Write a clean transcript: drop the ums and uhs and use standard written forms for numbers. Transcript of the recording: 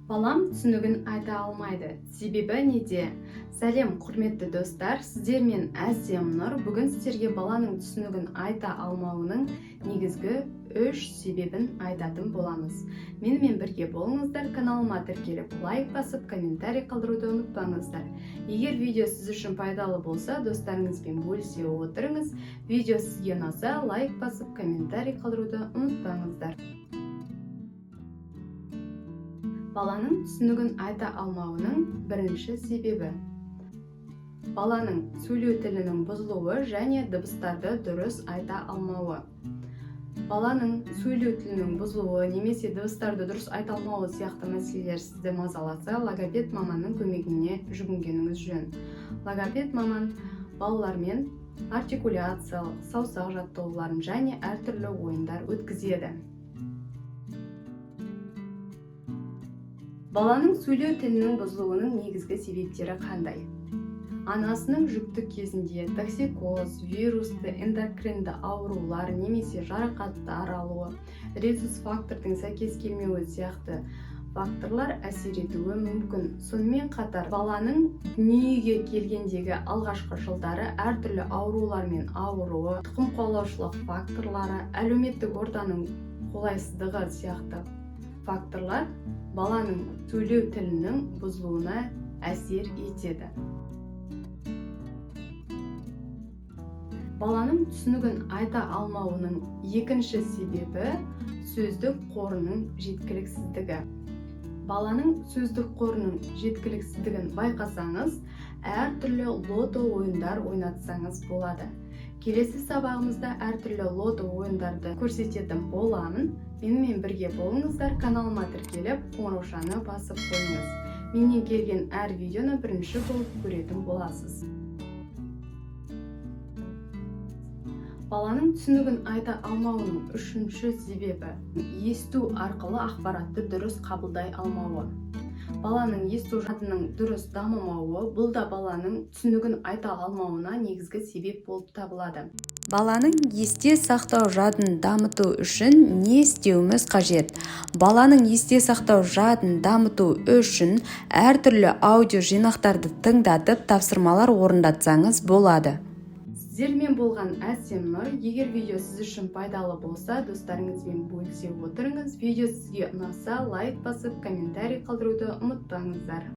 Балам түсінігін айта алмайды. Себебі неде? Сәлем, құрметті достар, сіздермен Әсем Нұр. Бүгін сіздерге баланың түсінігін айта алмауының негізгі 3 себебін айтатын боламыз. Менімен бірге болыңыздар, каналыма тіркеліп, лайк басып, комментарий қалдыруды ұмытпаңыздар. Егер видео сіз үшін пайдалы болса, достарыңызбен бөлісе отырыңыз. Видео сізге ұнаса, лайк басып, комментарий қалдыруды ұмытпаңыздар. Баланың түсінігін айта алмауының бірінші себебі: баланың сөйлеу тілінің бұзылуы және дыбыстарды дұрыс айта алмауы. Баланың сөйлеу тілінің бұзылуы немесе дыбыстарды дұрыс айта алмауы сияқты мәселелер сізді мазаласа, логопед маманның көмегіне жүгінгеніңіз жөн. Логопед маман балалармен артикуляциялық, саусақ жаттығуларын және әртүрлі ойындар өткізеді. Баланың сөйлеу тілінің бұзылуының негізгі себептері қандай? Анасының жүкті кезінде токсикоз, вирусты, эндокринді аурулар немесе жарақаттар алуы, резус фактордың сәйкес келмеуі сияқты факторлар әсер етуі мүмкін. Сонымен қатар баланың дүниеге келгендегі алғашқы жылдары әртүрлі аурулармен ауыруы, тұқым қуалаушылық факторлары, әлеуметтік ортаның қолайсыздығы сияқты факторлар баланың сөйлеу тілінің бұзылуына әсер етеді. Баланың түсінігін айта алмауының екінші себебі сөздік қорының жеткіліксіздігі. Баланың сөздік қорының жеткіліксіздігін байқасаңыз, әртүрлі лото ойындар ойнатсаңыз болады. Келесі сабағымызда әртүрлі лото ойындарды көрсететін боламын. Менімен бірге болыңыздар, каналыма тіркеліп, қоңыраушаны басып қойыңыз. Менен келген әр видеоны бірінші болып көретін боласыз. Баланың түсінігін айта алмауының үшінші себебі есту арқылы ақпаратты дұрыс қабылдай алмауы. Баланың есту жадының дұрыс дамымауы, бұл да баланың түсінігін айта алмауына негізгі себеп болып табылады. Баланың есте сақтау жадын дамыту үшін не істеуіміз қажет? Баланың есте сақтау жадын дамыту үшін әртүрлі аудио жинақтарды тыңдатып, тапсырмалар орындатсаңыз болады. Сіздермен болған Әсем Нұр. Егер видео сіз үшін пайдалы болса, достарыңызбен бөлісе отырыңыз. Видео сізге ұнаса, лайк басып, комментарий қалдыруды ұмытпаңыздар.